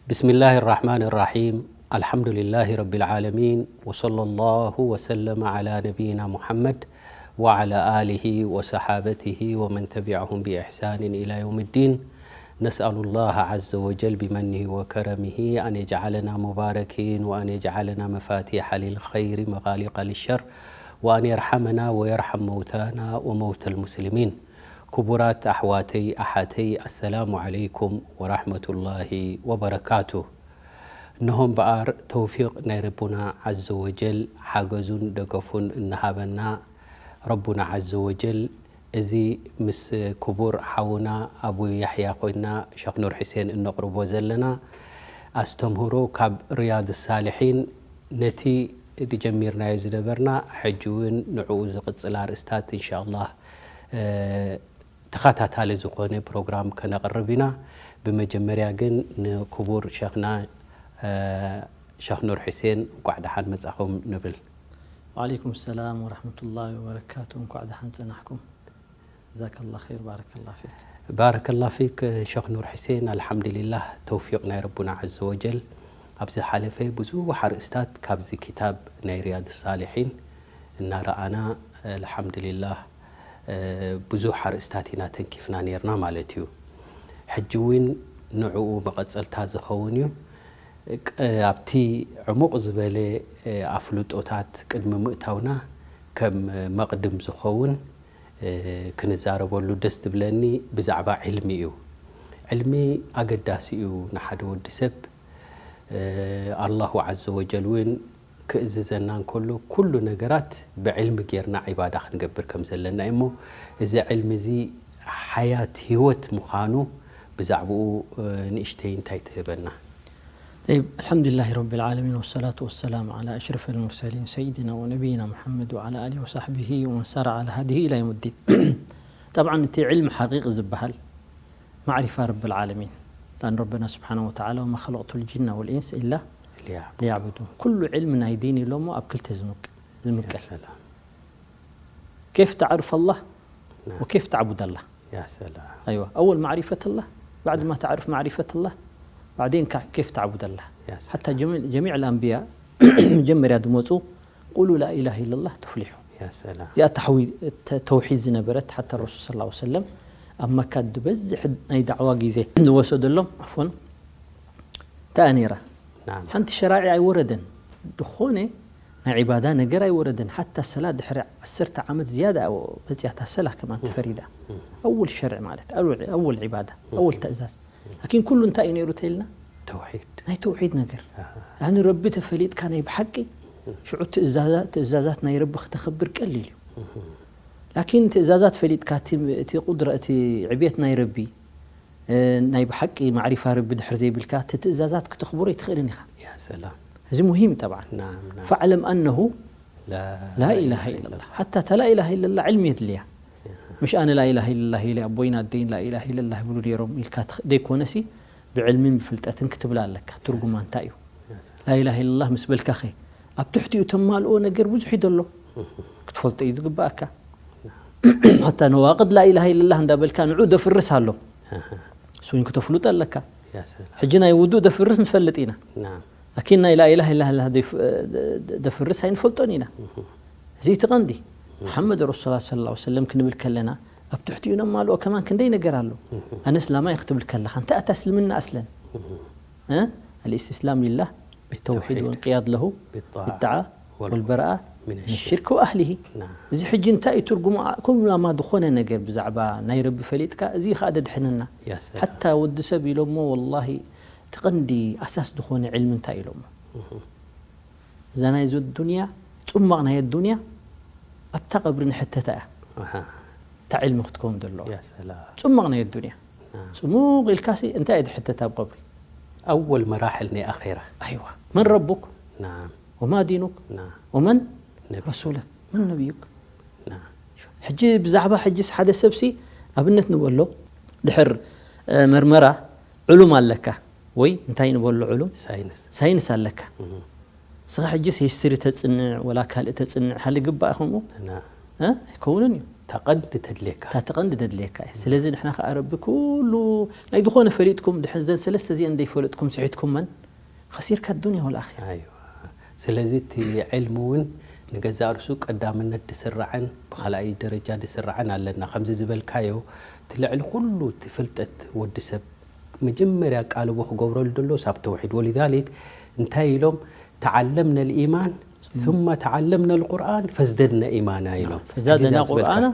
بسم الله الرحمن الرحيم. الحمد لله رب العالمين، وصلى الله وسلم على نبينا محمد وعلى آله وصحابته ومن تبعهم بإحسان إلى يوم الدين. نسأل الله عز وجل بمنه وكرمه أن يجعلنا مباركين، وأن يجعلنا مفاتيح للخير، مغاليق للشر، وأن يرحمنا ويرحم موتانا وموتى المسلمين. ክቡራት ኣሕዋተይ ኣሓተይ፣ ኣሰላሙ ዓለይኩም ወራሕመቱላሂ ወበረካቱ። እነሆ እምበኣር ተውፊቕ ናይ ረቡና ዓዘ ወጀል ሓገዙን ደገፉን እናሃበና፣ ረቡና ዓዘ ወጀል እዚ ምስ ክቡር ሓውና ኣቡ ያሕያ ኮይና ሸኽ ኑር ሕሴን እነቕርቦ ዘለና ኣስተምህሮ ካብ ሪያድ ሳልሒን፣ ነቲ ጀሚርናዮ ዝነበርና ሕጂ እውን ንዕኡ ዝቕጽል ኣርእስታት እንሻላህ ተኸታታሊ ዝኾነ ፕሮግራም ከነቕርብ ኢና። ብመጀመርያ ግን ንክቡር ሸኽና ሸኽ ኑር ሕሴን እንኳዕ ደሓን መጻኹም ንብል። ወዓለይኩም ሰላም ወራሕመቱላሂ ወበረካቱ። እንኳዕ ደሓን ጸናሕኩም። ጀዛከላ ኸይር፣ ባረከላ ፊክ። ባረከላ ፊክ ሸኽ ኑር ሕሴን። ኣልሓምዱሊላህ፣ ተውፊቕ ናይ ረቡና ዓዘ ወጀል። ኣብ ዝሓለፈ ብዙሕ ኣርእስታት ካብዚ ኪታብ ናይ ሪያድ ሳሊሒን እናረኣና፣ ኣልሓምዱሊላህ፣ ብዙሕ ኣርእስታት ኢና ተንኪፍና ነይርና ማለት እዩ። ሕጂ እውን ንዕኡ መቐጸልታ ዝኸውን እዩ። ኣብቲ ዕሙቕ ዝበለ ኣፍልጦታት ቅድሚ ምእታውና፣ ከም መቕድም ዝኸውን ክንዛረበሉ ደስ ዝብለኒ ብዛዕባ ዕልሚ እዩ። ዕልሚ ኣገዳሲ እዩ ንሓደ ወዲ ሰብ። ኣላሁ ዓዘ ወጀል እውን ክእዝዘና እንከሎ፣ ኩሉ ነገራት ብዕልሚ ጌርና ዒባዳ ክንገብር ከም ዘለና እሞ፣ እዚ ዕልሚ እዚ ሓያት ህይወት ምዃኑ ብዛዕባኡ ንእሽተይ እንታይ ትህበና? طيب، الحمد لله رب العالمين، والصلاة والسلام على أشرف المرسلين سيدنا ونبينا محمد وعلى آله وصحبه ومن سار على هديه إلى يوم الدين. طبعا እቲ ዕልም ሓቂቕ ዝበሃል ማዕሪፋ ረብል ዓለሚን። لأن ربنا سبحانه وتعالى وما خلقت الجن والإنس إلا ሊያዕቡዱን። ليعبدون። ኩሉ ዕልም ናይ ዲን ኢሎሞ ኣብ ክልተ ዝምቅ- ዝምቀል። ሰላም። كيف تعرف الله نعم. وكيف تعبد الله؟ ያ ሰላም። أيوة، أول معرفة الله، بعد ما تعرف معرفة الله بعدين ك- كيف تعبد الله؟ ያ ሰላም። حتى جميع جميع الأنبياء መጀመርያ ዝመፁ قولوا لا إله إلا الله تفلحوا። ያ ሰላም። እዚኣ ተሕዊ- ተ- ተውሒድ ዝነበረት ሓታ ረሱል ሰለላሁ ዐለይሂ ወሰለም ኣብ መካ ዝበዝሕ ናይ ዳዕዋ ግዜ ዝወሰደሎም ኣፎን እንታይ ነይራ? ናም። ሓንቲ ሸራዒ ኣይወረደን፣ ዝኾነ ናይ ዒባዳ ነገር ኣይወረደን። ሓታ ሰላ ድሕሪ ዓሰርተ ዓመት ዝያዳ መፅያታ ሰላ ከማን ተፈሪዳ። ኣወል ሸርዒ ማለት ኣወል ዒባዳ ኣወል ትእዛዝ። ላኪን ኩሉ እንታይ እዩ ነይሩ ተይልና? ተውሒድ። ናይ ተውሒድ ነገር ያኒ ረቢ ተፈሊጥካ ናይ ብሓቂ ሽዑ ትእዛዛ- ትእዛዛት ናይ ረቢ ክተኽብር ቀሊል እዩ። ላኪን ትእዛዛት ፈሊጥካ እቲ- እቲ ቁድራ እቲ ዕብየት ናይ ረቢ እ፣ ናይ ብሓቂ ማዕሪፋ ረቢ ድሕር ዘይብልካ እቲ ትእዛዛት ክተኽብሮ ኣይትኽእልን ኢኻ። ያ ሰላም። እዚ ሙሂም ጠብዓን ናም ናም። ፈዕለም ኣነሁ ላ ላኢላሃ ኢለላ ሓታ እታ ላኢላሃ ኢለላ ዕልሚ የድልያ። ምሽ ኣነ ላኢላሃ ኢለላ ኢለ ኣቦይን ኣደይን ላኢላሃ ኢለላ ይብሉ ነይሮም ኢልካ ትኽ- ደይኮነሲ ብዕልምን ብፍልጠትን ክትብላ ኣለካ። ትርጉማ እንታይ እዩ? ላኢላሃ ኢለላ ምስ በልካ ኸ ኣብ ትሕቲኡ ተማልኦ ነገር ብዙሕ እዩ ዘሎ ክትፈልጦ እዩ ዝግባኣካ። ሓታ ነዋቅድ ላኢላሃ ኢለላ እንዳበልካ ንዑ ደፍርስ ኣሎ እሱን ክተፍሉጥ ኣለካ። ያ ሰላም። ሕጂ ናይ ውዱእ ደፍርስ ንፈልጥ ኢና። ናም። ላኪን ናይ ላኢላሃ ኢለላ ደፍ- ደፍርስ ኣይንፈልጦን ኢና። እዚ እቲ ቀንዲ መሓመድ ረሱል ሰለላሁ ዐለይሂ ወሰለም ክንብል ከለና ኣብ ትሕቲኡ ነማልኦ ከማን ክንደይ ነገር ኣሎ። ኣነ እስላማይ ክትብል ከለኻ እንታይ ኣታ እስልምና ኣስለን? እ? الاستسلام لله بالتوحيد توحيد. والانقياد له بالطاعة بالطاعة وال- والبراءة من من الشرك. الشرك وأهله. نعم. እዚ ሕጂ እንታይ እዩ ትርጉሙ? ኩላማ ዝኾነ ነገር ብዛዕባ ናይ ረቢ ፈሊጥካ እዚ ከዓ ደድሕነና። ያ ሰላም። ሓታ ወዲ ሰብ ኢሎሞ ወላሂ እቲ ቀንዲ ኣሳስ ዝኾነ ዕልሚ እንታይ ኢሎሞ? እዛ ናይ ዙ ዱንያ ጽማቕ ናይ ዱንያ ኣብታ ቀብሪ ንሕተታ እያ። ኣሃ። እታ ዕልሚ ክትከውን ዘለዋ ያ ሰላም። ጽማቕ ናይ ዱንያ ናም። ጽሙቕ ኢልካሲ እንታይ እየ ድሕተት ኣብ ቀብሪ? ኣወል መራሕል ናይ ኣኼራ። ኣይዋ መን ረቡክ ናም። ወማ ዲኑክ ናም። ወመን ነቢ። ረሱለክ መን ነቢዩክ? ናም። ሕጂ ብዛዕባ ሕጂስ ሓደ ሰብሲ ኣብነት ንበሎ ድሕር እ፣ መርመራ ዕሉም ኣለካ ወይ እንታይ ንበሎ ዕሉም ሳይንስ። ሳይንስ ኣለካ። እህ። ስኻ ሕጂስ ሂስትሪ ተጽንዕ ወላ ካልእ ተጽንዕ ሃሊ ግባእ ከምኡ ናም። እ? ኣይከውንን እዩ። እታ ቀንዲ ተድልየካ። እታ ተቐንዲ ተድልየካ እያ። ስለዚ ንሕና ከኣ ረቢ ኩሉ ናይ ዝኾነ ፈሊጥኩም ድሕን ዘን ሰለስተ እዚአን ዘይፈለጥኩም ስሒትኩመን ኸሲርካ ኣዱንያ ወልኣኺራ። ኣይዋ። ስለዚ እቲ ዕልሚ እውን ንገዛእ ርእሱ ቀዳምነት ድስራዕን ብኻልኣይ ደረጃ ድስራዕን ኣለና። ከምዚ ዝበልካዮ እቲ ልዕሊ ኩሉ እቲ ፍልጠት ወዲ ሰብ መጀመርያ ቃልቦ ክገብረሉ ደሎ ሳብ ተውሒድ። ወሊዛሊክ እንታይ ኢሎም ተዓለምና ልኢማን ثم تعلمنا القرآن فازددنا إيمانا ኢሎም። فزادنا ሕጂ እዛ ዝበልካ قرآن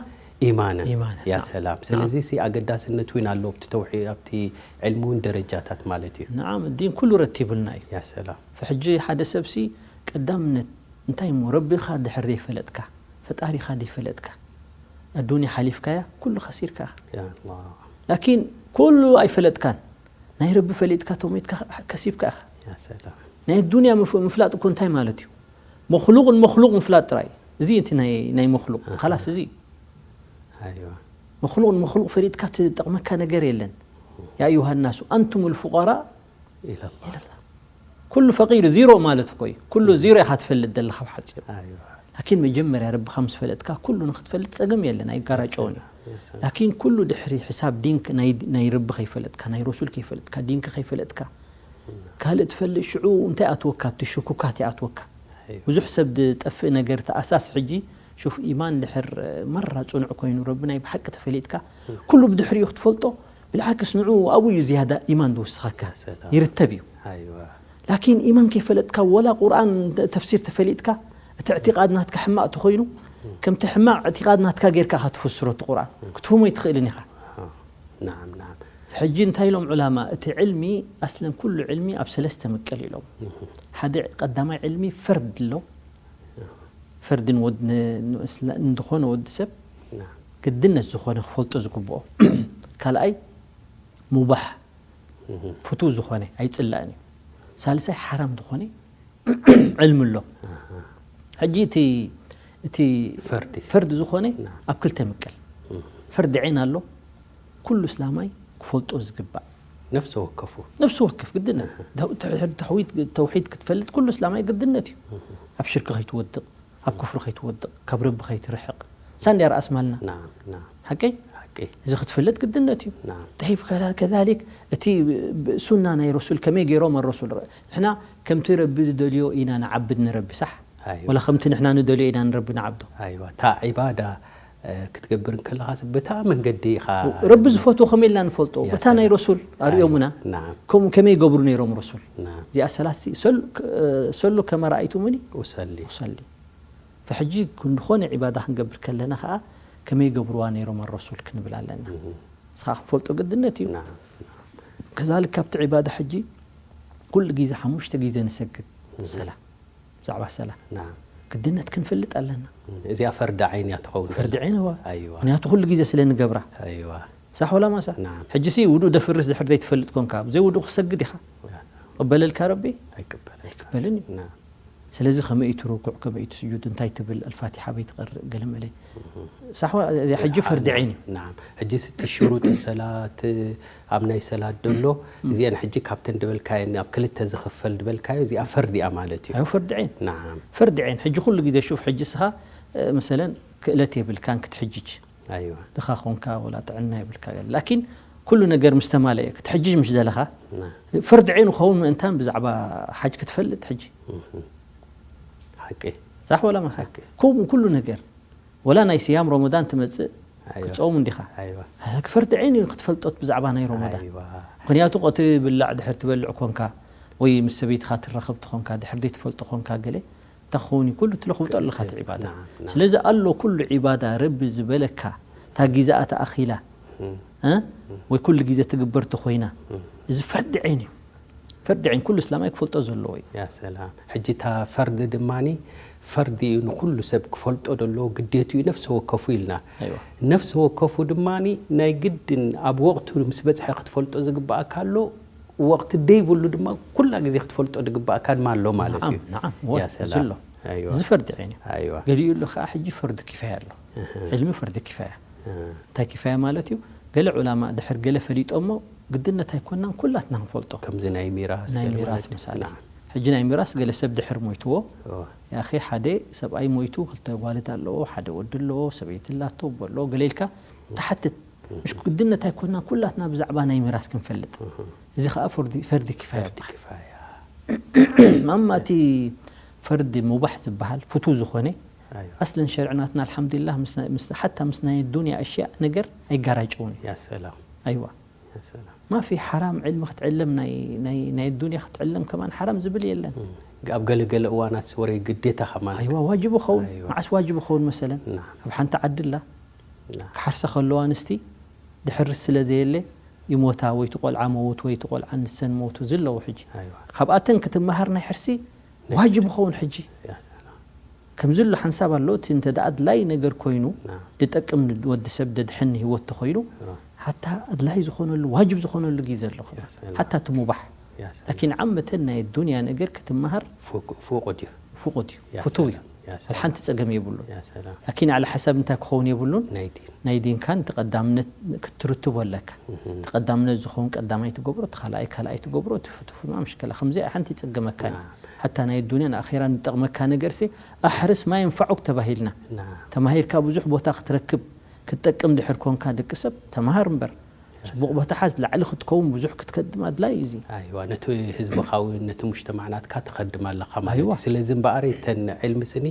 ኢማና ኢማና፣ ያ ናም። ሰላም። ስለዚ ሲ ኣገዳስነት እውን ኣለዎ ኣብቲ ተውሒ ኣብቲ ዕልሚ እውን ደረጃታት ማለት እዩ። ንዓም ዲን ኩሉ ረቲቡልና እዩ። ያ ሰላም። ሕጂ ሓደ ሰብሲ ቀዳምነት እንታይ እሞ ረቢኻ ድሕር ዘይፈለጥካ ፈጣሪኻ ዘይፈለጥካ ኣዱንያ ሓሊፍካያ ኩሉ ከሲርካ ኢኻ። ያ ኣላህ። ላኪን ኩሉ ኣይፈለጥካን ናይ ረቢ ፈሊጥካ ተሞይትካ ከሲብካ ኢኻ። ያ ሰላም። ናይ ኣዱንያ ምፍ- ምፍላጥ እኮ እንታይ ማለት እዩ? መክሉቅ ንመክሉቅ ምፍላጥ ጥራይ እዩ። እዚ እቲ ናይ ናይ መክሉቅ ኣሃ። ካላስ እዚ ኣይዋ። መክሉቅ ንመክሉቅ ፈሊጥካ ትጠቕመካ ነገር የለን። ያ ኣዩሃ ናሱ ኣንቱም ልፉቀራእ ኢለላህ። ኩሉ ፈቂር ዚሮ ማለት እኮ እዩ። ኩሉ ዚሮ ኢኻ ትፈልጥ ዘለኻ ብሓፂሩ። ኣይዋ። ላኪን መጀመርያ ረብኻ ምስ ፈለጥካ ኩሉ ንክትፈልጥ ፀገም የለን ኣይጋራጨውን እዩ። ያ ሰላም። ላኪን ኩሉ ድሕሪ ሕሳብ ዲን ናይ ናይ ረቢ ከይፈለጥካ ናይ ረሱል ከይፈለጥካ ዲንክ ከይፈለጥካ ካልእ ትፈልጥ ሽዑ እንታይ ኣትወካ ኣብቲ ሽኩካት ይኣትወካ። ኣይዋ። ብዙሕ ሰብ ዝጠፍእ ነገር ተኣሳስ ሕጂ ሹፍ ኢማን ድሕር መራ ፅኑዕ ኮይኑ ረቢ ናይ ብሓቂ ተፈሊጥካ ኩሉ ብድሕሪኡ ክትፈልጦ ብልዓክስ ንዑ ኣብኡ እዩ ዝያዳ ኢማን ዝውስኸካ ሰላም። ይርከብ እዩ። ኣይዋ። ላኪን ኢማን ከይፈለጥካ ወላ ቁርኣን ተፍሲር ተፈሊጥካ እቲ እዕቲቃድ ናትካ ሕማቅ ተኮይኑ ከምቲ ሕማቅ እዕቲቃድ ናትካ ጌርካ ኢኻ ትፍስሮ እቲ ቁርኣን ክትፍህሞ ኣይትኽእልን ኢኻ። ናም ናም። ሕጂ እንታይ ኢሎም ዑላማ እቲ ዕልሚ ኣስለን ኩሉ ዕልሚ ኣብ ሰለስተ ምቀል ኢሎም። ሓደ ቀዳማይ ዕልሚ ፈርድ ኣሎ። ፈርድ ንወድ- ን- ንእስላ- ንዝኾነ ወዲ ሰብ ናም። ግድነት ዝኾነ ክፈልጦ ዝግብኦ። ካልኣይ ሙባሕ ፍቱው ዝኾነ ኣይፅላእን እዩ። ሳልሳይ ሓራም ዝኾነ ዕልሚ ኣሎ። ሕጂ እቲ እቲ ፈርዲ። ፈርድ ዝኾነ ናም። ኣብ ክልተ ምቀል። ፈርድ ዐይን ኣሎ ኩሉ እስላማይ ክፈልጦ ዝግባእ። ነፍሲ ወከፉ። ነፍሲ ወከፍ ግድነት ተውሒድ ክትፈልጥ ኩሉ እስላማይ ግድነት እዩ። ኣብ ሽርክ ከይትወድቕ ኣብ ኩፍሪ ከይትወድቕ ካብ ረቢ ከይትርሕቕ ሳንድያ ረኣስ ማልና ናም ናም። ሓቀይ ሓቂ። እዚ ክትፍለጥ ግድነት እዩ። ናም። طيب كذلك እቲ ሱና ናይ ረሱል ከመይ ገይሮም ረሱል ንሕና ከምቲ ረቢ ዝደልዮ ኢና ንዓብድ ንረቢ ሳሕ ኣይዋ። ወላ ከምቲ ንሕና ንደልዮ ኢና ንረቢ ንዓብዶ። ኣይዋ እታ ዒባዳ እ፣ ክትገብር እንከለኻስ በታ መንገዲ ኢኻ ረቢ ዝፈትዎ ከመይ ኢልና ንፈልጦ ያ በታ ሰላም። ናይ ረሱል ኣርእዮምና ናም ከምኡ ከመይ ይገብሩ ነይሮም ረሱል ናም። እዚኣ ሰላት ሰሉ ከመ ረኣይቱሙኒ ውሰሊ ውሰሊ ፈሕጂ ክንድኾነ ዒባዳ ክንገብር ከለና ከዓ ከመይ ገብርዋ ነይሮም ኣረሱል ክንብል ኣለና እስኻ ክንፈልጦ ግድነት እዩ ናም ከዛልክ ካብቲ ዒባዳ ሕጂ ኩሉ ግዜ ሓሙሽተ ግዜ ንሰግድ ሰላ ብዛዕባ ሰላ ናም ግድነት ክንፈልጥ ኣለና እዚኣ ፈርዲ ዓይን እያ ትኸውን ፈርዲ ዓይን እዋ ኣይዋ ምክንያቱ ኩሉ ግዜ ስለ ንገብራ ኣይዋ ሳሕ ወላ ማሳ ናም። ሕጂ ሲ ውዱእ ደፍርስ ድሕር ዘይትፈልጥ ኮንካ ብዘይ ውዱእ ክሰግድ ኢኻ ቀበለልካ ረቢ ኣይቅበል ኣይቅበልን እዩ ናም ስለዚ ከመይ እቲ ርኩዕ ከመይ እቲ ስጁድ እንታይ ትብል ኣልፋቲሓ በይ ትቐርእ ገለ መለ ሳሕዋ እዚኣ ሕጂ ፈርዲ ዓይን እዩ ናም ሕጂ ስቲ ሽሩጥ ሰላት ኣብ ናይ ሰላት ደሎ እዚአን ሕጂ ካብተን ድበልካየን ኣብ ክልተ ዝኽፈል ድበልካዮ እዚኣ ፈርዲ እያ ማለት እዩ ኣዮ ፈርዲ ዓይን ናም ፈርዲ ዓይን ሕጂ ኩሉ ግዜ ሹፍ ሕጂ ስኻ መሰለን ክእለት የብልካን ክትሕጅጅ ኣይዋ ድኻ ኾንካ ወላ ጥዕና የብልካ ገለ ላኪን ኩሉ ነገር ምስ ተማለአ ክትሕጅጅ ምሽ ዘለኻ ናም ፈርዲ ዓይን ክኸውን ምእንታን ብዛዕባ ሓጅ ክትፈልጥ ሕጂ ሓቂ ሳሕ ወላ ማሳ ከምኡ ኩሉ ነገር ወላ ናይ ስያም ረመዳን ትመፅእ ኣይዋ ክፀውም እንዲኻ ኣይዋ ፈርዲ ዓይን እዩ ክትፈልጦት ብዛዕባ ናይ ረመዳን ኣይዋ ምክንያቱ ቀቲ ብላዕ ድሕር ትበልዕ ኮንካ ወይ ምስ ሰበይትኻ ትራኸብ ትኾንካ ድሕር ዘይትፈልጦ ኮንካ ገለ እንታይ ክኸውን እዩ ኩሉ ትለኽብጦ ኣለኻ እቲ ዒባዳ ናም፣ ናም። ስለዚ ኣሎ ኩሉ ዒባዳ ረቢ ዝበለካ እታ ግዛኣ ተኣኺላ እ? ወይ ኩሉ ግዜ ትግበር ተኾይና እዚ ፈርዲ ዓይን እዩ ፈርዲ ዓይን ኩሉ እስላማይ ክፈልጦ ዘለዎ እዩ ያ ሰላም ሕጂ እታ ፈርዲ ድማኒ ፈርዲ እዩ ንኩሉ ሰብ ክፈልጦ ደሎ ግዴቱ እዩ ነፍሲ ወከፉ ኢልና ኣይዋ ነፍሲ ወከፉ ድማኒ ናይ ግድን ኣብ ወቕቱ ምስ በፅሐ ክትፈልጦ ዝግባኣካ ኣሎ ወቕቲ ደይብሉ ድማ ኩላ ግዜ ክትፈልጦ ዝግባኣካ ድማ ኣሎ ማለት እዩ ናዓም ወ- ያ እዚ ሰላም ኣሎ ኣይዋ እዚ ፈርዲ ዓይን እዩ ኣይዋ ገሊኡ ኣሎ ከዓ ሕጂ ፈርዲ ኪፋያ ኣሎ ዕልሚ ፈርዲ ኪፋያ እንታይ ኪፋያ ማለት እዩ ገለ ዑላማ ድሕር ገለ ፈሊጦሞ ግድነት ኣይኮናን ኩላትና ክንፈልጦ ከምዚ ናይ ሚራስ ናይ ገለ ሚራስ ማለት እዩ። ምሳሌ ናዓም። ሕጂ ናይ ሚራስ ገለ ሰብ ድሕር ሞይትዎ እወ። ያኺ ሓደ ሰብኣይ ሞይቱ ክልተ ጓልት ኣለዎ ሓደ ወዲ ኣለዎ ሰበይቲ ላቶ ኣቦ ኣለዎ ገለ ኢልካ ትሓትት። ምሽ ግድነት ኣይኮና ኩላትና ብዛዕባ ናይ ሚራስ ክንፈልጥ። እዚ ከዓ ፈርዲ ፈርዲ ኪፋያ ፈርዲ ይበሃል። ኪፋያ ኣማ እቲ ፈርዲ ሙባሕ ዝበሃል ፍቱ ዝኾነ ኣይዋ ኣስለን ሸርዕናትና ኣልሓምዱሊላህ ምስ ናይ- ምስ- ሓታ ምስ ናይ ዱንያ ኣሽያእ ነገር ኣይጋራጨውን እዩ። ያ ሰላም ኣይዋ ያ ሰላም ማፊ ሓራም ዕልሚ ክትዕለም ናይ ናይ ናይ ዱንያ ክትዕለም ከማን ሓራም ዝብል የለን። ኣብ ገለገለ እዋናት ወረ ግዴታ ከማን ኣይዋ ዋጅብ ኸውን ኣይዋ። መዓስ ዋጅብ ኸውን መሰለን ና ኣብ ሓንቲ ዓዲ ኣላ ና ክሓርሳ ከለዋ ኣንስቲ ድሕርስ ስለ ዘየለ ይሞታ ወይ ትቆልዓ መውት ወይ ትቆልዓ ንሰን መውቱ ዝለዎ ሕጂ ኣይዋ ካብኣተን ክትመሃር ናይ ሕርሲ ዋጅብ ኸውን ሕጂ ያ ሰላም ከምዚ ኣሎ ሓንሳብ ኣሎ እቲ እንተ ደኣ ኣድላይ ነገር ኮይኑ ና ዝጠቅም ወዲ ሰብ ደድሕን ህይወት ተኾይኑ ሓታ ኣድላይ ዝኾነሉ ዋጅብ ዝኾነሉ ግዜ ኣሎ ያ ሰላም ሓታ እቲ ሙባሕ ያ ሰላም ላኪን ዓመተን ናይ ዱንያ ነገር ክትመሃር ፉቅ- ፉቅ ድዩ ፍቁድ እዩ ያ ፍቱው እዩ ሰላም ያ ሰላም ኣልሓንቲ ጸገም የብሉን ያ ሰላም ላኪን ኣለ ሓሳብ እንታይ ክኸውን የብሉን ናይ ዲን ናይ ዲንካን እቲ ቀዳምነት ክትርትቦ ኣለካ እቲ ቀዳምነት ዝኸውን ቀዳማይ ትገብሮ እቲ ካልኣይ ካልኣይ ትገብሮ እቲ ፍትፉ ምሽከላ ከምዚ ሓንቲ ይጸገመካ እዩ ናም ሓታ ናይ ዱንያን ኣኼራን ዝጠቕመካ ነገር ሲ ኣሕርስ ማ የንፋዑክ ተባሂልና ናም ተማሂርካ ብዙሕ ቦታ ክትረክብ ክትጠቅም ድሕር ኮንካ ደቂ ሰብ ተምሃር እምበር ጽቡቕ ቦታ ሓዝ ላዕሊ ክትከውን ብዙሕ ክትከድም ኣድላይ እዩ እዚ ኣይዋ ነቲ ህዝብኻ እውን ነቲ ሙጅተማዕናትካ ትኸድም ኣለኻ ማለት እዩ ኣይዋ። ስለዚ እምበኣር እተን ዕልሚ ስኒ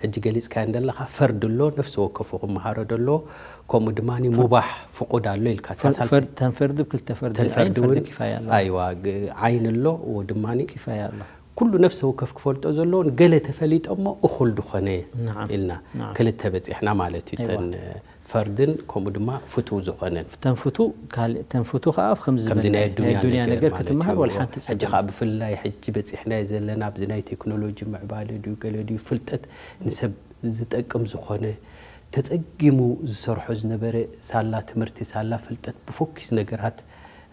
ሕጂ ገሊፅካዮ እንደለኻ ፈርድ ኣሎ ነፍሲ ወከፉ ክመሃሮ ደሎ ከምኡ ድማ ሙባሕ ፍቁድ ኣሎ ኢልካ እታ ሳልሰይ ተን ፈርድ ብ ክልተ ፈርድ ተን ዓይን ፈርድ ፈርድ እውን ኪፋያ ኣሎ ኣይዋ ግ- ዓይን ኣሎ ወ ድማ ኪፋያ ኣሎ ኩሉ ነፍሲ ወከፍ ክፈልጦ ዘለዎን ገለ ተፈሊጦ እሞ እኹል ዝኾነ ናዓም ኢልና ናዓም ክልተ በፂሕና ማለት እዩ ኣይዋ። ተን ፈርድን ከምኡ ድማ ፍትው ዝኾነን ተንፍቱ ካልእ ተንፍቱ ከዓ ከምዚ ከምዚ ዝበለ ናይ ናይ ዱንያ ዱንያ ነገር ነገር ማለት ክትምሃር እዩ። ወላ ሓንቲ ሕጂ ጸገም ከዓ ብፍላይ ሕጂ በፂሕናዮ ዘለና ኣብዚ ናይ ቴክኖሎጂ ምዕባለ ድዩ ገለ ድዩ ፍልጠት ንሰብ ዝጠቅም ዝኾነ ተፀጊሙ ዝሰርሖ ዝነበረ ሳላ ትምህርቲ ሳላ ፍልጠት ብፎኪስ ነገራት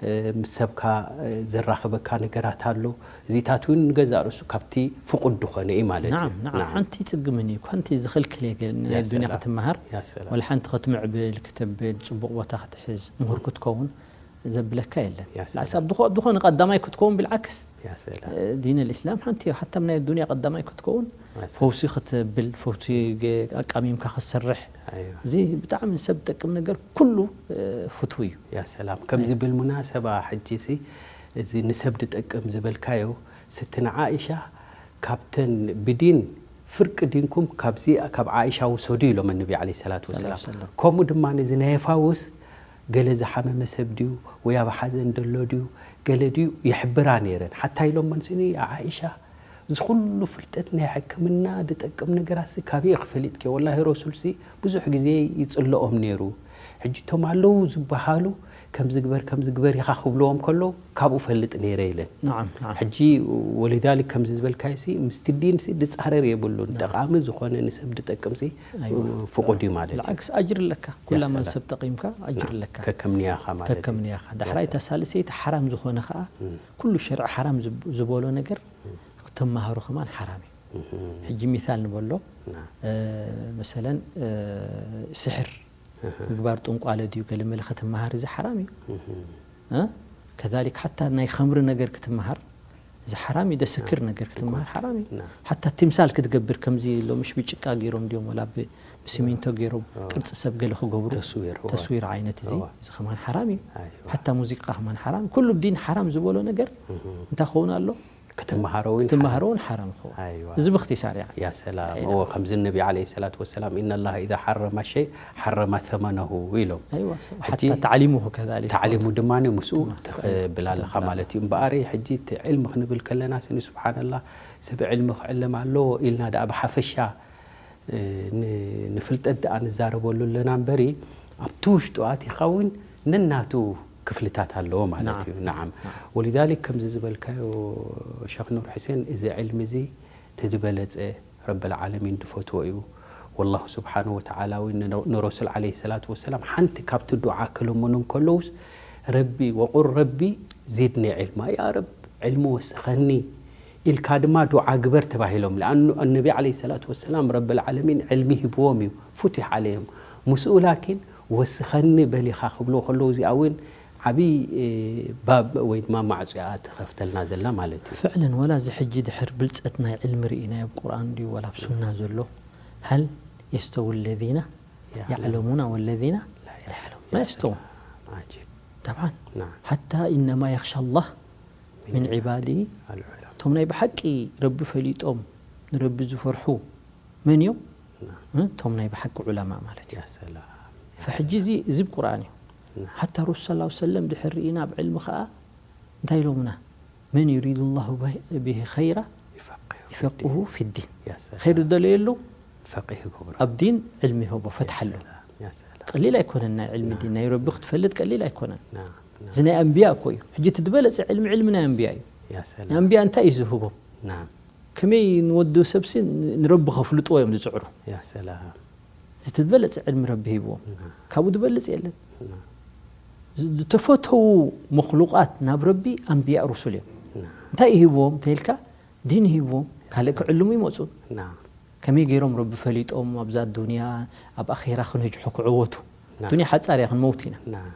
እ፣ ምስ ሰብካ እ፣ ዘራኽበካ ነገራት ኣሎ እዚታት እውን ንገዛእ ርእሱ ካብቲ ፍቁድ ዝኾነ እዩ ማለት እዩ ናዓም ናዓም ሓንቲ ይጽግምን እዩ ሓንቲ ዝኽልክል እየ ገለ ናይ ያ ዱንያ ሰላም። ክትመሃር ያ ሰላም ወላ ሓንቲ ክትምዕብል ክትብል ጽቡቕ ቦታ ክትሕዝ ምሁር ክትከውን ዘብለካ የለን ያ ሰላም። ላሳብ ዝኾ- ዝኾነ ቀዳማይ ክትከውን ብልዓክስ ያ ሰላም ዲን ልእስላም ሓንቲ እያ ሓታ ናይ ዱንያ ቀዳማይ ክትከውን ያ ሰላም። ፈውሲ ክትብል ፈውሲ ገ- ኣቃሚምካ ክትሰርሕ ኣይዋ። እዚ ብጣዕሚ ንሰብ ዝጠቅም ነገር ኩሉ እ፣ ፍትው እዩ ያ ሰላም ከምዚ ብልሙናሰባ ሕጂ ሲ እዚ ንሰብ ድጠቅም ዝበልካዮ ስቲ ንዓኢሻ ካብተን ብዲን ፍርቂ ዲንኩም ካብዚ ካብ ዓኢሻ ውሰዱ ኢሎም ነቢ ዓለ ሰላት ወሰላም ሰላም። ከምኡ ድማ እዚ ናይ የፋውስ ገለ ዝሓመመ ሰብ ድዩ ወይ ኣብ ሓዘን ደሎ ድዩ ገለ ድዩ ይሕብራ ነይረን ሓታ ኢሎመን ስኒ ዓኢሻ እዚ ኩሉ ፍልጠት ናይ ሕክምና ዝጠቅም ነገራት ሲ ካበይ ኢኺ ፈሊጥኪ ወላሂ ረሱል ሲ ብዙሕ ግዜ ይፅልኦም ነይሩ ሕጂ እቶም ኣለዉ ዝበሃሉ ከምዚ ግበር ከምዚ ግበር ኢኻ ክብልዎም ከለዉ ካብኡ ፈልጥ ነይረ ኢለን ናዓም ናዓም ሕጂ ወሊዛሊክ ከምዚ ዝበልካዮ ሲ ምስቲ ዲን ሲ ድፃረር የብሉን ጠቃሚ ዝኾነ ንሰብ ድጠቅም ሲ ኣይዋ። ፍቁድ እዩ ማለት እዩ ብልዓክስ ኣጅር ኣለካ ኩላማ ሰላም። ንሰብ ጠቂምካ ኣጅር ኣለካ ከከም ንያኻ ማለት እዩ ከከም ንያኻ ዳሕራይ እታ ሳልሰይቲ ሓራም ዝኾነ ከዓ ኩሉ ሸርዒ ሓራም ዝብ- ዝበሎ ነገር ክትመሃሮ ከማን ሓራም እዩ ሕጂ ሚታል ንበሎ ና እ፣ መሰለን እ፣ ስሕር ምግባር ጥንቋለ ድዩ ገለ መለ ክትመሃር እዚ ሓራም እዩ እ? ከዛሊክ ሓታ ናይ ከምሪ ነገር ክትመሃር እዚ ሓራም እዩ ደስክር ነገር ክትመሃር ሓራም እዩ ና ሓታ ትምሳል ክትገብር ከምዚ ሎምሽ ብጭቃ ገይሮም ድዮም ወላ ብ- ብሲሚንቶ ገይሮም ቅርፂ ሰብ ገለ ክገብሩ ተስዊር፣ እዋ። ተስዊር ዓይነት እዚ እዋ። እዚ ከማን ሓራም እዩ ኣይዋ። ሓታ ሙዚቃ ከማን ሓራም ኩሉ ዲን ሓራም ዝበሎ ነገር እንታይ ክኸውን ኣሎ ክትመሃሮ እውን ትመሃሮ እውን ሓራም ክኸውን ኣይዋ እዚ ብክትሳር ያ ያ ሰላም እዎ ከምዚ ነቢ ዓለ ሰላት ወሰላም ኢነ ላሃ ኢዛ ሓረማ ሸይ ሓረማ ተመነሁ ኢሎም ኣይዋ ሕጂ ሓታ ታዕሊሙሁ ከዛሊክ ታዕሊሙ ድማ ምስኡ ትኽብል ኣለኻ ማለት እዩ እምበኣሪ ሕጂ እቲ ዕልሚ ክንብል ከለና ስኒ ስብሓንላ ሰብ ዕልሚ ክዕለም ኣለዎ ኢልና ደኣ ብሓፈሻ እ፣ ን- ንፍልጠት ደኣ ንዛረበሉ ኣለና እምበሪ ኣብቲ ውሽጡ ኣቲኻ እውን ነናቱ ክፍልታት ኣለዎ ማለት እዩ ናዓም። ናዓም ወሊዛሊክ ከምዚ ዝበልካዮ ሸክ ኑር ሕሴን እዚ ዕልሚ እዚ እቲ ዝበለፀ ረብል ዓለሚን ድፈትዎ እዩ ወላሁ ስብሓን ወተዓላ እውን ንረ- ንረሱል ዓለ ሰላት ወሰላም ሓንቲ ካብቲ ዱዓ ክልምኑ እንከለውስ ረቢ ወቁል ረቢ ዚድኒ ዕልማ ያ ረብ ዕልሚ ወስኸኒ ኢልካ ድማ ዱዓ ግበር ተባሂሎም ለኣኑ ነቢ ዓለ ሰላት ወሰላም ረብል ዓለሚን ዕልሚ ሂብዎም እዩ ፉቲሕ ዓለዮም ምስኡ ላኪን ወስኸኒ በሊኻ ክብልዎ ከለዉ እዚኣ እውን ዓብዪ ባብ ወይ ድማ ማዕጾ እያ ትኸፍተልና ዘላ ማለት እዩ። ፍዕለን ወላ እዚ ሕጂ ድሕር ብልፀት ናይ ዕልሚ ርኢናዮ ኣብ ቁርኣን ድዩ ወላ ኣብ ሱና ዘሎ፣ ሀል የስተዊ ለዚነ ያዕለሙና ወለዚነ ላ ያዕለሙን። ላ የስተውን። ዓጂብ። ጠብዓን ናም። ሓታ ኢነማ የኽሻ ላህ ሚን ዒባዲ ኣልዑለማ። እቶም ናይ ብሓቂ ረቢ ፈሊጦም ንረቢ ዝፈርሑ መን እዮም? ናም። እ? እቶም ናይ ብሓቂ ዑለማ ማለት እዩ። ያ ሰላም። ፈሕጂ እዚ እዚ ብቁርኣን እዩ። ናም። ሓታ ረሱል ሰለላሁ ሰለም ድሕር ርኢና ኣብ ዕልሚ ኸዓ እንታይ ኢሎምና? መን ዩሪዱ ላሁ ብሂ ኸይራ ይፈቅሁ ይፈቅሁ ፊዲን። ያ ሰላም። ኸይር ዝደለየሉ ፈቂህ ይገብሮ። ኣብ ዲን ዕልሚ ይህቦ ፈትሓሉ። ያ ሰላም። ያ ሰላም። ቀሊል ኣይኮነን ናይ ዕልሚ ዲን ናይ ረቢ ክትፈልጥ ቀሊል ኣይኮነን። ናም፣ ናም። እዚ ናይ ኣንብያ እኮ እዩ። ሕጂ እቲ ዝበለፀ ዕልሚ ዕልሚ ናይ ኣንብያ እዩ። ያ ሰላም። ናይ ኣንብያ እንታይ እዩ ዝህቦም? ናም። ከመይ ንወዲ ሰብሲ ንረቢ ከፍልጥዎ እዮም ዝፅዕሩ። ያ ሰላም። እዚ ዝበለፀ ዕልሚ ረቢ ሂብዎም። ናም። ካብኡ ዝበልፅ የለን። ናም። ዝ- ዝተፈተዉ መክሉቃት ናብ ረቢ ኣንብያ ሩሱል እዮም። ናም። እንታይ ይህብዎም ተልካ? ዲን ይህብዎም። ካልእ ክዕልሙ ይመፁ። ናም። ከመይ ገይሮም ረቢ ፈሊጦም ኣብዛ ዱንያ ኣብ ኣኼራ ክንህጅሑ ክዕወቱ። ናም። ዱንያ ሓፃር እያ ክንመውት ኢና። ናም።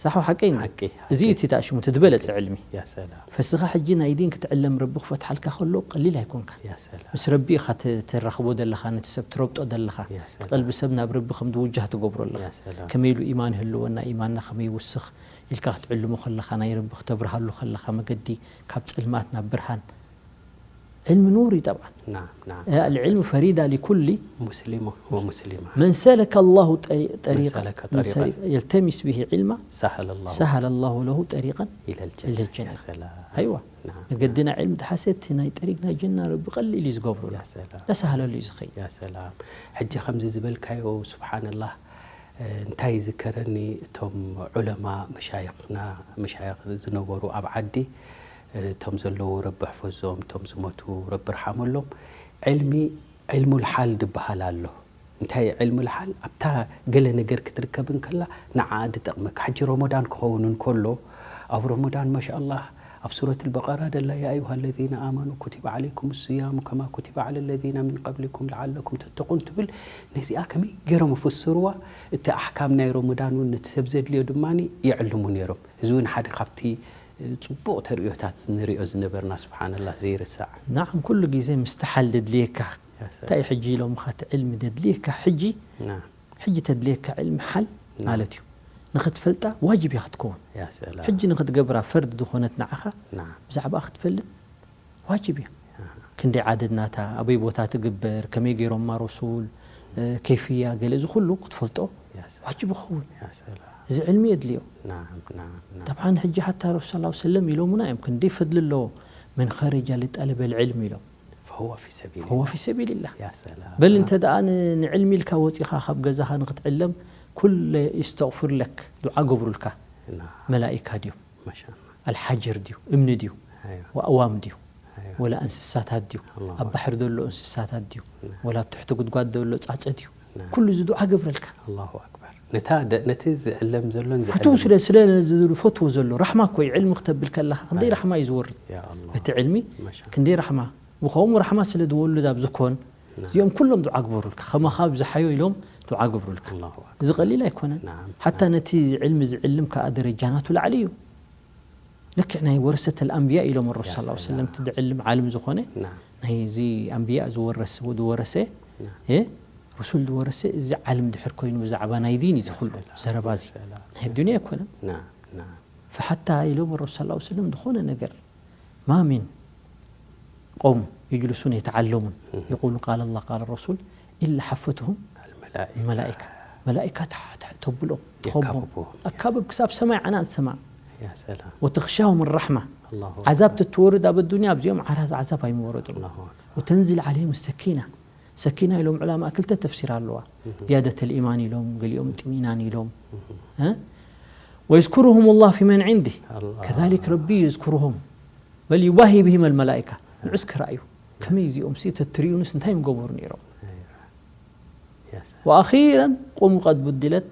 ሳሑ ሓቀይ እንዲ? ሓቂ፣ እዚ ሓቂ። እቲ ታሽሙ እቲ ዝበለፀ ዕልሚ። ያ ሰላም። ፈስኻ ሕጂ ናይ ዲን ክትዕለም ረቢ ክፈትሓልካ ከሎ ቀሊል ኣይኮንካ። ያ ሰላም። ምስ ረቢ ኢኻ ተ- ተራኽቦ ዘለኻ ነቲ ሰብ ትረብጦ ዘለኻ ያ ሰላም። ቀልቢ ሰብ ናብ ረቢ ከም ዝውጃህ ትገብሮ ኣለኻ። ያ ሰላም። ከመይ ኢሉ ኢማን ይህልወና ኢማንና ከመይ ይውስኽ ኢልካ ክትዕልሞ ከለኻ ናይ ረቢ ክተብርሃሉ ከለኻ መገዲ ካብ ፀልማት ናብ ብርሃን ዕልሚ ኑር እዩ ጠብዓን ናም፣ ናም። ኣልዕልሙ ፈሪዳ ሊኩሊ ሙስሊሙ ወሙስሊማ። መን ሰለከ ላሁ ጠሪ- መን ጠሪቀ ሰለከ መን ጠሪቀ ሰለ- የልተሚስ ብሂ ዕልማ ሰሀለ ላሁ ሰሀለ ላሁ ለሁ ጠሪቀን ኢለል ጀና። ኢለል ጀና። ያ ሰላም። ኣይዋ ናም። መገድና ዕልሚ ተሓሰ እቲ ናይ ጠሪቅ ናይ ጀና ረቢ ቀሊል እዩ ዝገብሩ ያ ሰላም። ለሰሃለሉ እዩ ዝኸይድ ያ ሰላም። ሕጂ ከምዚ ዝበልካዮ ስብሓንላህ፣ እ፣ እንታይ ይዝከረኒ፣ እቶም ዑለማ መሻይኽና፣ መሻይኽ ዝነበሩ ኣብ ዓዲ፣ እ፣ እቶም ዘለዉ ረቢ ሕፈዞም፣ እቶም ዝሞቱ ረቢ ርሓመሎም። ዕልሚ፣ ዕልሙል ሓል ዝበሃል ኣሎ። እንታይ ዕልሙል ሓል? ኣብታ ገለ ነገር ክትርከብ እንከላ ንዓኣ ዝጠቕመካ። ሕጂ ረመዳን ክኸውን እንከሎ፣ ኣብ ረመዳን ማሻኣላህ ኣብ ሱረት ኣልበቀራ ደላ፣ ያ ኣዩሃ ለዚነ ኣመኑ ኩቲበ ዓለይኩም ስያሙ ከማ ኩቲበ ዓለ ለዚነ ሚን ቀብሊኩም ለዓለኩም ተተቁን ትብል። ነዚኣ ከመይ ገይሮም ይፍስርዋ? እቲ ኣሕካም ናይ ረመዳን እውን ነቲ ሰብ ዘድልዮ ድማ ይዕልሙ ነይሮም። እዚ እውን ሓደ ካብቲ፣ እ፣ ጽቡቕ ተርእዮታት ንሪኦ ዝነበርና፣ ስብሓንላህ፣ ዘይርሳዕ። ንዓም ኩሉ ግዜ ምስቲ ሓል ደድልየካ ያ ሰላም። እንታይ ሕጂ ኢሎምኻ እቲ ዕልሚ ደድልየካ ሕጂ ና፣ ሕጂ ተድልየካ ዕልሚ ሓል ና። ማለት እዩ። ንኽትፈልጣ ዋጅብ እያ ክትከውን። ያ ሰላም። ሕጂ ንኽትገብራ ፈርድ ዝኾነት ንዓኻ ና፣ ብዛዕባ ክትፈልጥ ዋጅብ እያ። ክንደይ ዓደድ ናታ፣ ኣበይ ቦታ ትግበር፣ ከመይ ገይሮማ ረሱል፣ እ፣ ከይፍያ ገለ እዚ ኩሉ ክትፈልጦ ያ ሰላም። ዋጅብ ይኸውን። ያ ሰላም። እዚ ዕልሚ የድልዮ። ናም፣ ናም፣ ናም። ጠብዓን ሕጂ ሓታ ረሱል ሰለላሁ ሰለም ኢሎሙና እዮም ክንደይ ፈድሊ ኣለዎ። መን ኸረጃ ሊጠለበል ዕልም ኢሎም ፈሁወ ፊ ሰቢል ፈወ ፊ ሰቢልላህ ያ ሰላም። በል እንተ ደኣ ን- ንዕልሚ ኢልካ ወፂኻ ካብ ገዛኻ ንክትዕለም ኩለ ይስተቕፍር ለክ ዱዓ ገብሩልካ ና፣ መላኢካ ድዮም ማሻላ። ኣልሓጀር ድዩ እምኒ ድዩ ኣይዋ፣ ወኣዋም ድዩ ኣይዋ። ወላ እንስሳታት ድዩ ኣላሁ ኣብ ባሕሪ ዘሎ እንስሳታት ድዩ ና፣ ወላ ኣብ ትሕቲ ጉድጓድ ዘሎ ጻጸ ድዩ ና። ኩሉ እዚ ዱዓ ገብረልካ ኣላሁ ኣክበር። ነታ ደ- ነቲ ዝዕለም ዘሎን ፍትው ዝዕለም ስለ ስለ ዝፈትዎ ዘሎ ራሕማ እኮ እዩ ዕልሚ ክተብል ከለኻ ክንደይ ኣይ። ራሕማ እዩ ዝወርድ ያ ኣላህ። እቲ ዕልሚ ማሻ ክንደይ ራሕማ ብኸምኡ ራሕማ ስለ ዝወርድ ኣብዚ ኮን ና። እዚኦም ኩሎም ዱዓ ግበሩልካ ከማኻ ብዝሓዮ ኢሎም ዱዓ ግብሩልካ ኣላሁ ኣክበር። እዚ ቀሊል ኣይኮነን ናም። ሓታ ነቲ ዕልሚ ዝዕልም ከዓ ደረጃ ናቱ ላዕሊ እዩ ልክዕ ናይ ወረሰት ኣልኣንብያ ኢሎም ረሱል ያ ሰለላሁ ዐለይሂ ሰላም። ወሰለም እቲ ዝዕልም ዓልም ዝኾነ ና፣ ናይዚ ኣንብያ ዝወረስ ዝወረሰ ና። እ፣ ረሱል ዝወረሰ እዚ ዓልም ድሕር ኮይኑ ብዛዕባ ናይ ዲን እዩ ዝኽሉ ሰላም። ዘረባ እዚ ሰላም። ናይ ዱንያ ኣይኮነን ና፣ ና። فحتى ኢሎም ረሱል ሰለላሁ ዐለይሂ ወሰለም ዝኾነ ነገር ما من قوم يجلسون يتعلمون እህ። يقول قال الله قال الرسول إلا حفتهم ኣልመላኢካ الملائكة መላኢካ ተብሎም ትኸቦም የካብቦም። ኣካብብ ክሳብ ሰማይ ዓና ዝሰማዕ ያ ሰላም። وتغشاهم الرحمة ኣላሁ ዓዛብ ተትወርድ ኣብ ኣዱንያ ኣብዚኦም ዓራት ዓዛብ ኣይምወረዱ ኣላሁ ኣክበር። وتنزل عليهم السكينة ሰኪና ኢሎም ዑላማ ክልተ ተፍሲር ኣለዋ ዝያደተ ልኢማን ኢሎም ገሊኦም ጥሚናን ኢሎም እ? ويذكرهم الله في من عنده ኣላህ። كذلك ረቢ يذكرهم بل يباهي بهم الملائكة ንዑስ ክረኣዩ ከመይ እዚኦም ሲ ተትሪኡንስ እንታይ ምገበሩ ነይሮም ኣይዋ። ያ ሰላም። وأخيرا قوموا قد بدلت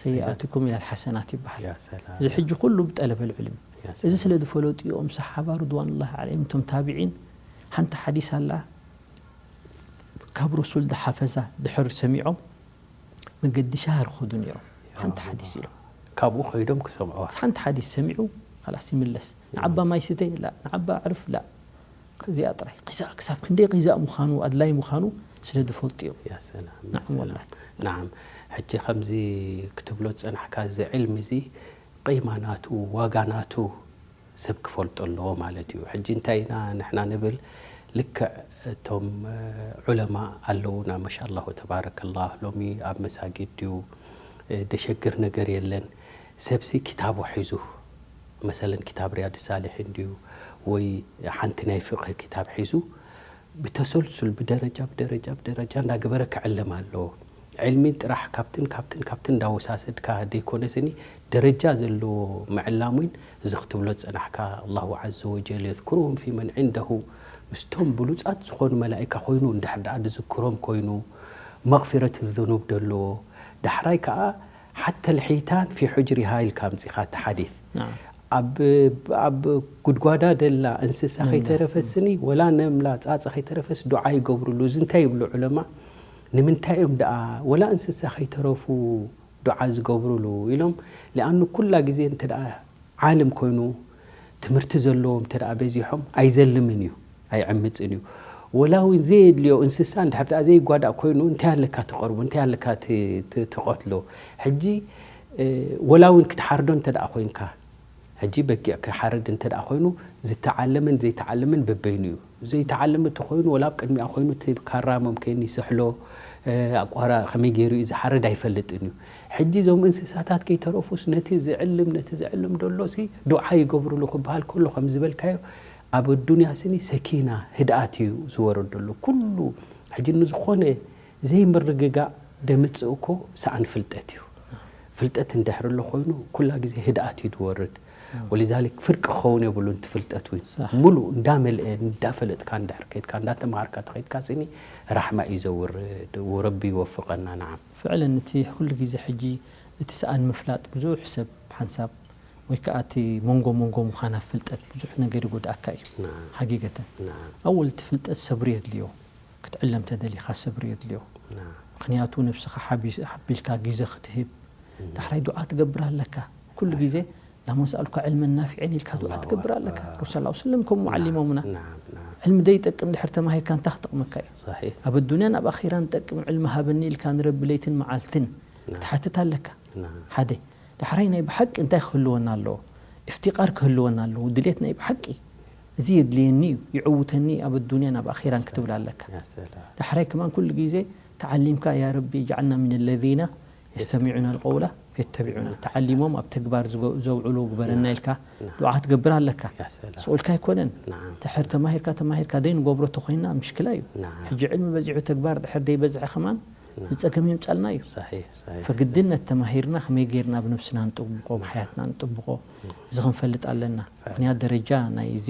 سيئاتكم إلى الحسنات ይበሃል ያ ሰላም። እዚ ሕጂ ኩሉ ብጠለበል ዕልም ያ እዚ ሰላም። ስለ ዝፈለጡ እዮም ሰሓባ ርድዋንላህ ዓለይም እቶም ታቢዒን ሓንቲ ሓዲስ ኣላ ካብ ረሱል ዝሓፈዛ ድሕር ሰሚዖም መገዲ ሻሃር ኸዱ ነይሮም ሓንቲ ሓዲስ ኢሎም ካብኡ ከይዶም ክሰምዕዋ። ሓንቲ ሓዲስ ሰሚዑ ላስ ይምለስ። ንዓባ ማይ ስተ ላ፣ ንዓባ ዕርፍ ላ። ከዚኣ ጥራይ ዛ ክሳብ ክንደይ ዛ ምዃኑ ኣድላይ ምዃኑ ስለ ዝፈልጡ እዮም። ናዓም። ሕጂ ከምዚ ክትብሎ ዝፀናሕካ እዚ ዕልሚ እዚ ቂማ ናቱ ዋጋ ናቱ ሰብ ክፈልጦ ኣለዎ ማለት እዩ። ሕጂ እንታይ ኢና ንሕና ንብል፣ ልክዕ እቶም ዑለማ ኣለዉና፣ ማሻላሁ ተባረከላህ፣ ሎሚ ኣብ መሳጊድ ድዩ፣ ደሸግር ነገር የለን። ሰብሲ ኪታቡ ሒዙ፣ መሰለን ኪታብ ሪያድ ሳሊሒን ድዩ ወይ ሓንቲ ናይ ፍቅህ ኪታብ ሒዙ፣ ብተሰልሱል ብደረጃ ብደረጃ ብደረጃ እንዳገበረ ክዕለም ኣለዎ። ዕልሚ ጥራሕ ካብትን ካብትን ካብትን እንዳወሳሰድካ ደይኮነ ስኒ ደረጃ ዘለዎ ምዕላም እውን እዚ ክትብሎ ዝጸናሕካ ኣላሁ ዓዘ ወጀል የዝኩሩሁም ፊ መን ዕንደሁ ምስቶም ብሉጻት ዝኾኑ መላኢካ ኮይኑ እንድሕር ደኣ ዝዝክሮም ኮይኑ መቕፊረት ዝኑብ ደለዎ ዳሕራይ ከኣ ሓተ ልሒታን ፊ ሑጅሪሃ ኢልካ ኣምጺኻ እቲ ሓዲስ ኣብ ኣብ ጉድጓዳ ደላ እንስሳ ከይተረፈስኒ ወላ ነምላ ፃፀ ከይተረፈስ ዱዓ ይገብሩሉ። እዚ እንታይ ይብሉ ዑለማ? ንምንታይ እዮም ደኣ ወላ እንስሳ ከይተረፉ ዱዓ ዝገብሩሉ ኢሎም? ሊኣኑ ኩላ ግዜ እንተ ደኣ ዓልም ኮይኑ ትምህርቲ ዘለዎም እንተ ደኣ በዚሖም ኣይዘልምን እዩ ኣይዕምፅን እዩ። ወላ እውን ዘየድልዮ እንስሳ እንድሕር ደኣ ዘይጓዳእ ኮይኑ እንታይ ኣለካ ትቐርቦ እንታይ ኣለካ ትቐትሎ? ሕጂ ወላ እውን ክትሓርዶ እንተ ደኣ ኮይንካ ሕጂ በጊዕ ክሓርድ እንተ ደኣ ኮይኑ ዝተዓለመን ዘይተዓለመን በበይኑ እዩ። ዘይተዓለመ ተኾይኑ ወላ ኣብ ቅድሚኣ ኮይኑ እቲ ካራ መምከኒ ይስሕሎ ኣቋራ ከመይ ገይሩ እዩ ዝሓርድ ኣይፈልጥን እዩ። ሕጂ እዞም እንስሳታት ከይተረፉስ ነቲ ዝዕልም ነቲ ዝዕልም ደሎ ሲ ዱዓ ይገብሩሉ ክበሃል ከሎ ከም ዝበልካዮ ኣብ ኣዱንያ ስኒ ሰኪና ህድኣት እዩ ዝወረደሉ ኩሉ ሕጂ ንዝኾነ ዘይምርግጋእ ደምፅእ እኮ ሰኣን ፍልጠት እዩ። ፍልጠት እንድሕር ኣሎ ኮይኑ ኩላ ግዜ ህድኣት እዩ ዝወርድ። ወሊዛሊክ ፍርቂ ክኸውን የብሉን እቲ ፍልጠት እውን ሙሉእ እንዳመልአ እንዳፈለጥካ እንድሕር ከድካ እንዳተምሃርካ ተኸድካ ስኒ ራሕማ እዩ ዘውርድ። ወረቢ ይወፍቐና። ንዓም ፍዕለን እቲ ኩሉ ግዜ ሕጂ እቲ ሰኣን ምፍላጥ ብዙሕ ሰብ ሓንሳብ ወይ ከዓ እቲ መንጎ መንጎ ምዃን ኣብ ፍልጠት ብዙሕ ነገር ይጎድኣካ እዩ። ሓጊገተን ኣወል እቲ ፍልጠት ሰብሪ የድልዮ። ክትዕለም ተደሊኻ ሰብሪ የድልዮ። ምኽንያቱ ነብስኻ ሓቢልካ ግዘ ክትህብ ዳሕራይ ዱዓ ትገብር ኣለካ። ኩሉ ግዜ ላሁመ ስኣሉካ ዕልመን ናፊዐን ኢልካ ዱዓ ትገብር ኣለካ። ረሱል ሰለላሁ ዐለይሂ ወሰለም ከምኡ ዓሊሞምና። ዕልሚ ደይጠቅም ድሕር ተማሂርካ እንታይ ክጠቕመካ እዩ? ኣብ ኣዱንያን ኣብ ኣኺራን ጠቅም ዕልሚ ሃበኒ ኢልካ ንረቢ ለይትን መዓልትን ክትሓትት ኣለካ። ሓደ ዳሕራይ ናይ ብሓቂ እንታይ ክህልወና ኣለዎ? ኢፍቲቃር ክህልወና ኣለዎ። ድሌት ናይ ብሓቂ እዚ የድልየኒ እዩ፣ ይዕውተኒ እዩ ኣብ ኣዱንያን ኣብ ኣኺራን ክትብል ኣለካ። ዳሕራይ ከማን ኩሉ ግዜ ተዓሊምካ ያ ረቢ እጅዓልና ሚን ለዚነ የስተሚዑና ልቀውላ ፈየተቢዑና ተዓሊሞም ኣብ ተግባር ዘውዕሉ ግበረና ኢልካ ዱዓ ክትገብር ኣለካ። ስኡልካ ኣይኮነን። ድሕር ተማሂርካ ተማሂርካ ደይ ንገብሮ ተኮይና ምሽክላ እዩ። ሕጂ ዕልሚ በዚሑ ተግባር ድሕር ደይ በዝሐ ከማን ዝፀገም የምፃልና እዩ። ፈግድነት ተማሂርና ከመይ ገይርና ብነብስና ንጥብቆ ብሓያትና ንጥብቆ እዚ ክንፈልጥ ኣለና። ምክንያት ደረጃ ናይ እዚ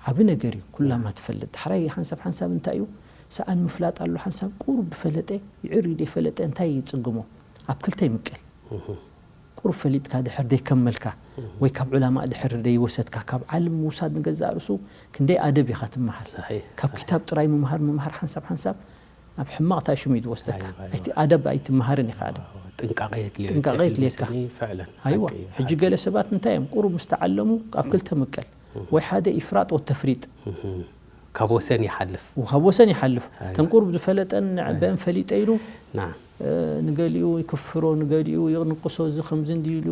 ዓቢ ነገር እዩ። ኩላማ ትፈልጥ ዳሕራይ ሓንሳብ ሓንሳብ እንታይ እዩ ሰኣን ምፍላጥ ኣሎ። ሓንሳብ ቁሩብ ድፈለጠ ይዕር ደይፈለጠ እንታይ ይፅግሞ ኣብ ክልተ ይምቀል። ቁሩብ ፈሊጥካ ድሕር ደይከመልካ ወይ ካብ ዑላማእ ድሕር ደይወሰድካ ካብ ዓልም ምውሳድ ንገዛእ ርእሱ ክንደይ ኣደብ ኢኻ ትመሃር። ካብ ኪታብ ጥራይ ምምሃር ምምሃር ሓንሳብ ሓንሳብ ናብ ሕማቕ ታሽሙ እዩ ዝወስደካ። ኣይቲ ኣደብ ኣይትመሃርን ኢኻ። ኣደብ ጥንቃቐ የድልየካ። ኣይዋ ሕጂ ገለ ሰባት እንታይ እዮም ቁሩብ ምስ ተዓለሙ ኣብ ክልተ ምቀል ወይ ሓደ ኢፍራጥ ወተፍሪጥ ካብ ወሰን ይሓልፍ። ካብ ወሰን ይሓልፍ። ተን ቁሩብ ዝፈለጠን ንዕበን ፈሊጠ ኢሉ ንገሊኡ ይክፍሮ፣ ንገሊኡ ይንቅሶ፣ እዚ ከምዚ እንዲ ኢሉ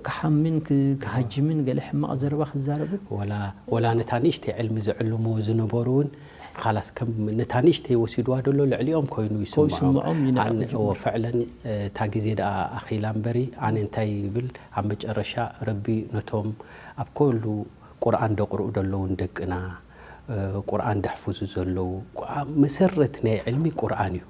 ክሓምን ክሃጅምን ገለ ሕማቕ ዘረባ ክዛረብን። ወላ ነታ ንእሽተይ ዕልሚ ዝዕልምዎ ዝነበሩ እውን ኻላስ ከም ነታ ንእሽተይ ወሲድዋ ደሎ ልዕሊኦም ኮይኑ ይስምዖም። ፍዕለን እታ ግዜ ደኣ ኣኺላ እምበሪ ኣነ እንታይ ይብል ኣብ መጨረሻ ረቢ ነቶም ኣብ ከሉ ቁርኣን ደቕርኡ ደለዉ ንደቅና ቁርኣን ደሕፍዙ ዘለዉ መሰረት ናይ ዕልሚ ቁርኣን እዩ።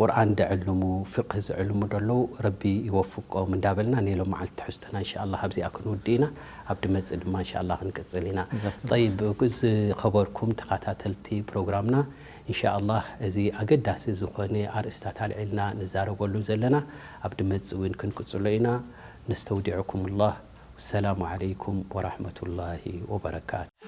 ቁርኣን ደዕልሙ ፍቅህ ዝዕልሙ ደለዉ ረቢ ይወፍቆም እንዳበልና ናይ ሎም መዓልቲ ትሕዝቶና እንሻ ኣላህ ኣብዚኣ ክንውድእ ኢና። ኣብ ድመፅእ ድማ እንሻ ኣላህ ክንቅፅል ኢና። ጠይብ ዝኸበርኩም ተኸታተልቲ ፕሮግራምና እንሻ ኣላህ እዚ ኣገዳሲ ዝኾነ ኣርእስታት ኣልዒልና ንዛረበሉ ዘለና ኣብ ድመፅእ እውን ክንቅፅሎ ኢና። ነስተውዲዕኩም ላህ። ወሰላሙ ዓለይኩም ወራሕመቱላሂ ወበረካቱ።